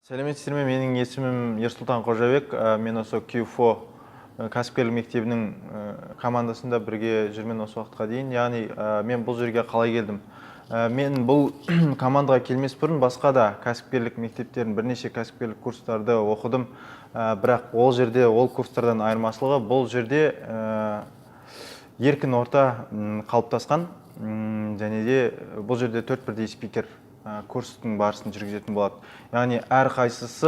Сәлеметсіздер ме? Менің есімім Ерсұлтан Қожабек. Мен осы Q4 кәсіпкерлік мектебінің командасында бірге жүрмін осы уақытқа дейін. Яғни мен бұл жерге қалай келдім? Мен бұл командаға келмес бұрын басқа да кәсіпкерлік мектептерін, бірнеше кәсіпкерлік курстарды оқыдым. Бірақ ол жерде, ол курстардан айырмашылығы, бұл жерде еркін орта қалыптасқан. Және де бұл жерде төрт бірдей спикер курстың барысын жүргізетін болады, яғни әрқайсысы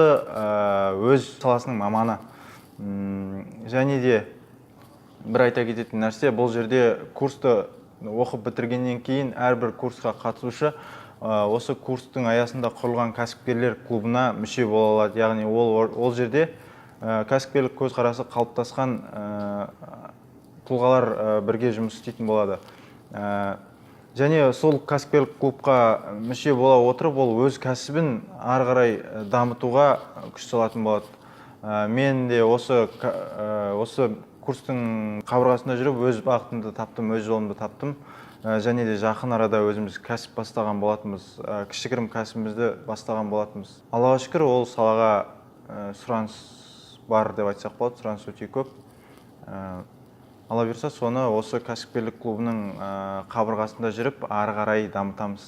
өз саласының маманы. Және де бір айта кететін нәрсе, бұл жерде курсты оқып бітіргеннен кейін әрбір курсқа қатысушы осы курстың аясында құрылған кәсіпкерлер клубына мүше бола алады. Яғни ол жерде кәсіпкерлік көзқарасы қалыптасқан тұлғалар бірге жұмыс істейтін болады. Және сол кәсіпкерлік клубқа мүше бола отырып, ол өз кәсібін ары қарай дамытуға күш салатын болады. Мен де осы курстың қабырғасында жүріп өз бағытымды таптым, өз жолымды таптым. Және де жақын арада өзіміз кәсіп бастаған болатынбыз, кішігірім кәсібімізді бастаған болатынбыз. Аллаға шүкір, ол салаға сұраныс бар деп айтсақ болады, сұраныс өте көп. Алла бұйырса, соны осы кәсіпкерлік клубының қабырғасында жүріп ары қарай дамытамыз.